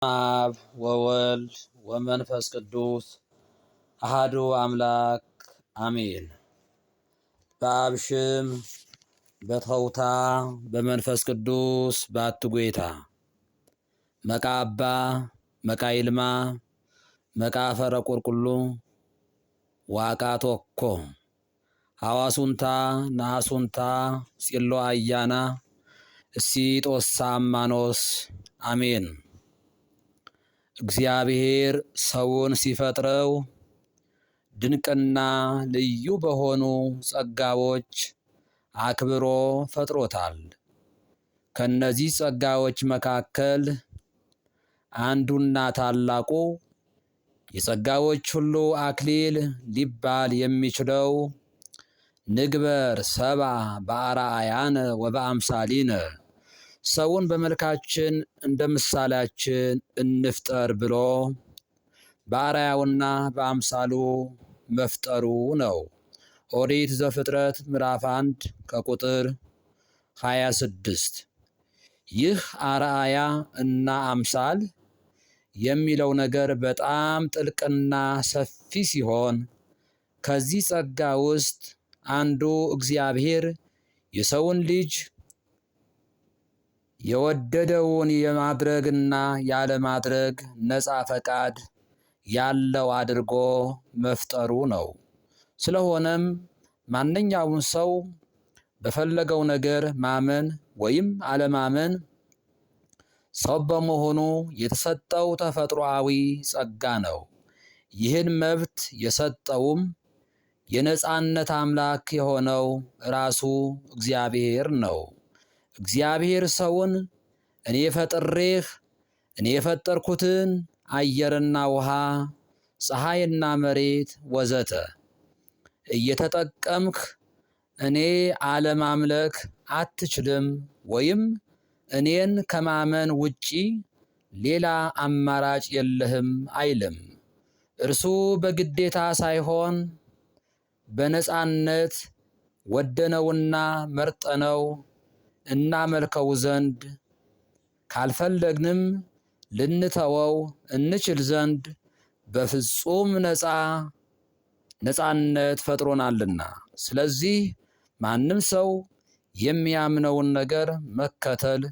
አብ ወወልድ ወመንፈስ ቅዱስ አሃዱ አምላክ አሜን። በአብ ሽም በተውታ በመንፈስ ቅዱስ ባትጎይታ መቃ አባ መቃ ይልማ መቃ ፈረ ቁርቁሉ ዋቃ ቶኮ ሐዋሱንታ ናሱንታ ጽሎ አያና እሲጦሳ አማኖስ አሜን። እግዚአብሔር ሰውን ሲፈጥረው ድንቅና ልዩ በሆኑ ጸጋዎች አክብሮ ፈጥሮታል። ከነዚህ ጸጋዎች መካከል አንዱና ታላቁ የጸጋዎች ሁሉ አክሊል ሊባል የሚችለው ንግበር ሰባ በአርአያነ ወበአምሳሊነ፣ ሰውን በመልካችን እንደ ምሳሌያችን እንፍጠር ብሎ በአርአያውና በአምሳሉ መፍጠሩ ነው። ኦሪት ዘፍጥረት ምዕራፍ 1 ከቁጥር 26። ይህ አርአያ እና አምሳል የሚለው ነገር በጣም ጥልቅና ሰፊ ሲሆን፣ ከዚህ ጸጋ ውስጥ አንዱ እግዚአብሔር የሰውን ልጅ የወደደውን የማድረግና ያለማድረግ ነፃ ፈቃድ ያለው አድርጎ መፍጠሩ ነው። ስለሆነም ማንኛውም ሰው በፈለገው ነገር ማመን ወይም አለማመን ሰው በመሆኑ የተሰጠው ተፈጥሮአዊ ጸጋ ነው። ይህን መብት የሰጠውም የነጻነት አምላክ የሆነው ራሱ እግዚአብሔር ነው። እግዚአብሔር ሰውን እኔ ፈጥሬህ፣ እኔ የፈጠርኩትን አየርና ውሃ፣ ፀሐይና መሬት ወዘተ እየተጠቀምክ እኔ አለማምለክ አትችልም ወይም እኔን ከማመን ውጪ ሌላ አማራጭ የለህም አይልም። እርሱ በግዴታ ሳይሆን በነጻነት ወደነውና መርጠነው እናመልከው ዘንድ፣ ካልፈለግንም ልንተወው እንችል ዘንድ በፍጹም ነጻነት ፈጥሮናልና። ስለዚህ ማንም ሰው የሚያምነውን ነገር መከተል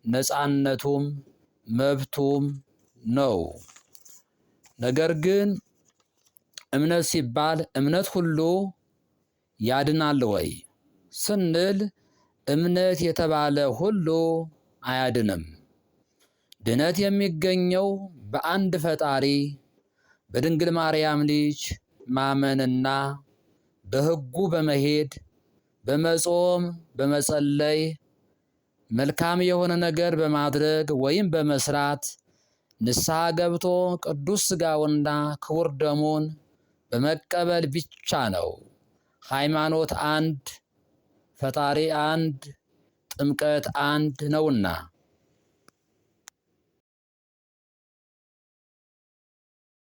ነጻነቱም መብቱም ነው። ነገር ግን እምነት ሲባል እምነት ሁሉ ያድናል ወይ ስንል እምነት የተባለ ሁሉ አያድንም። ድነት የሚገኘው በአንድ ፈጣሪ በድንግል ማርያም ልጅ ማመንና በሕጉ በመሄድ፣ በመጾም፣ በመጸለይ፣ መልካም የሆነ ነገር በማድረግ ወይም በመስራት፣ ንስሐ ገብቶ ቅዱስ ሥጋውንና ክቡር ደሙን በመቀበል ብቻ ነው። ሃይማኖት አንድ፣ ፈጣሪ አንድ፣ ጥምቀት አንድ ነውና።